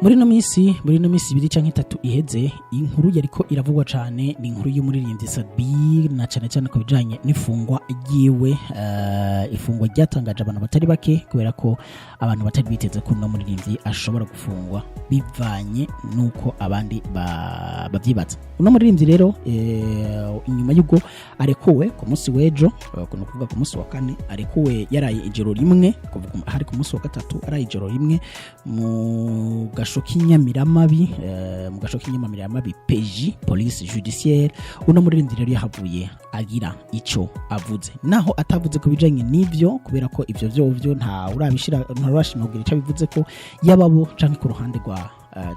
Muri no minsi 2 canke 3 iheze, inkuru yariko iravugwa cane ni inkuru y'umuririmbyi Sat-B, na cane cane ku bijanye n'ifungwa ryiwe. Ifungwa ryatangaje abantu batari bake, kubera ko abantu batari biteze ko uno muririmbyi ashobora gufungwa bivanye nuko abandi bavyibaza. Uno muririmbyi rero, inyuma y'ubwo arekuwe ku munsi w'ejo, ni ukuvuga ku munsi wa kane, arekuwe yaraye ijoro rimwe, kuva hari ku munsi wa gatatu, araye ijoro rimwe mu gasho k'inyamiramabi, mu gasho k'inyamiramabi PJ, police judiciaire. Uno muririmbyi rero yahavuye agira ico avuze, naho atavuze ku bijanye n'ivyo, kubera ko ivyo vyovyo nta urabishira, nta urashima kugira ico abivuze ko, yababo canke ku ruhande rwa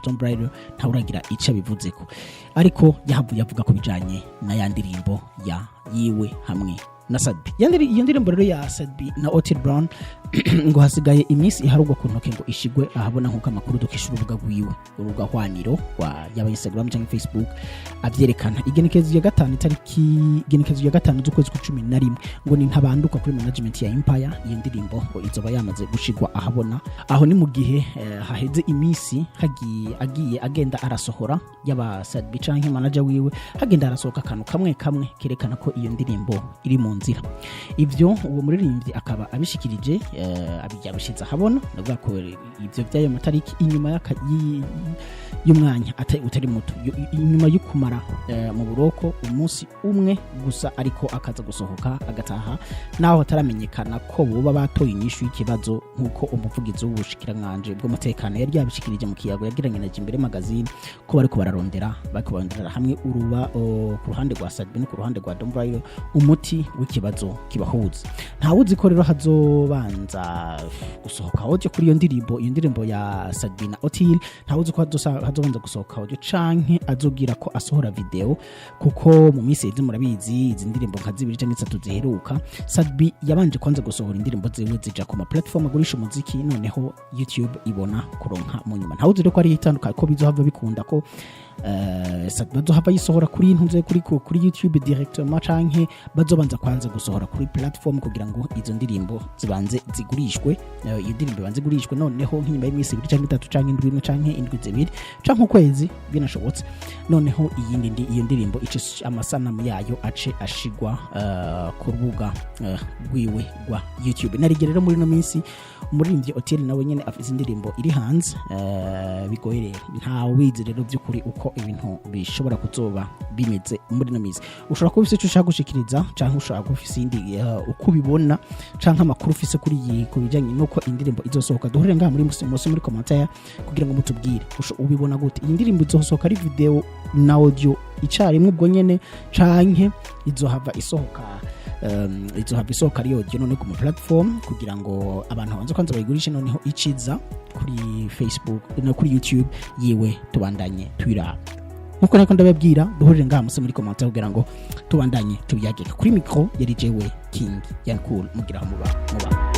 John Bryler, nta uragira ico abivuzeko. Ariko yahavuye avuga ku bijanye na ya ndirimbo ya yiwe hamwe na Sat-B. Iyo ndirimbo rero ya Sat-B na Otile Brown ngo hasigaye iminsi iharugwa ku ntoke ngo ishigwe ahabona, nk'uko amakuru dukesha urubuga rwiwe, urubuga hwaniro rwa yaba Instagram cyangwa Facebook, avyerekana. Igenekerezo rya gatanu, itariki igenekerezo rya 5 z'ukwezi kwa 11, ngo ni ntabanduka kuri management ya Empire, iyo ndirimbo ngo izoba yamaze gushigwa ahabona. Aho ni mu gihe haheze iminsi hagiye agiye agenda arasohora, yaba Sat-B canke manager wiwe, hagenda arasohoka akantu kamwe kamwe kerekana ko iyo ndirimbo iri mu nzira. Ivyo uwo muririmbyi akaba abishikirije, yabishize ahabona, ndavuga ko ivyo vy'ayo matariki, inyuma y'umwanya utari muto, inyuma yo kumara mu buroko umunsi umwe gusa, ariko akaza gusohoka agataha, naho hataramenyekana ko boba batoye inyishu y'ikibazo, nk'uko umuvugizi w'ubushikiranganji bw'umutekano yari yabishikirije mu kiyago yagiranye na Jimbere Magazine, ko bariko barondera hamwe uruba ku ruhande rwa Sat-B no ku ruhande rwa Don Brighter umuti w'ikibazo kibahuza. Ntawuzi ko rero hazobanza gusohoka audio kuri iyo ndirimbo, iyo ndirimbo ya Sat-B na Otile. Ntawuzi ko hazobanza gusohoka audio canke azogira ko asohora video, kuko mu minsi iheze, murabizi, izi ndirimbo nka zibiri canke zitatu ziheruka, Sat-B yabanje kwanza gusohora indirimbo ziwe zija ku ma platform agurisha umuziki, noneho YouTube ibona kuronka mu nyuma. Ntawuzi rero ko ari itandukanye, ko bizohava bikunda ko Sat-B bazohava yisohora kuri ntuze kuri YouTube directement, canke bazobanza kwanza gusohora kuri platform kugira ngo izo ndirimbo zibanze zigurishwe, iyo ndirimbo ibanze igurishwe, noneho nk'inyuma y'iminsi 2 canke 3 canke indwi imwe canke indwi 2 canke ukwezi binashobotse, noneho iyindi iyo ndirimbo ice amasanamu yayo ace ashigwa ku rubuga rwiwe rwa YouTube. Narigera rero muri ino minsi umuririmbyi Otile nawe nyene afise indirimbo iri hanze. Bigoye rero, ntawe wizi rero by'ukuri uko ibintu bishobora kuzoba bimeze muri ino minsi. Ushobora kuba ufise icyo ushaka gushikiriza, canke ushobora kuba ufise indi uko ubibona, canke amakuru ufise kuri iyi, ku bijanye n'uko indirimbo izosohoka. Duhurire ngaha muri musi musi muri commentaire kugira ngo mutubwire ubibona gute. Iyi ndirimbo izosohoka ari video na audio icarimwe ubwo nyene, canke izohava isohoka ari audio none ku ma platform, kugira ngo abantu babanze kwanza bayigurishe, noneho iciza kuri Facebook no kuri YouTube yiwe, tubandanye tuyiraba nkuko nariko ndababwira? Duhurire ngaha musi muri commentaire kugira ngo tubandanye tubiyagike. Kuri micro yari jewe King Yan Cool. Mugira aho muba muba.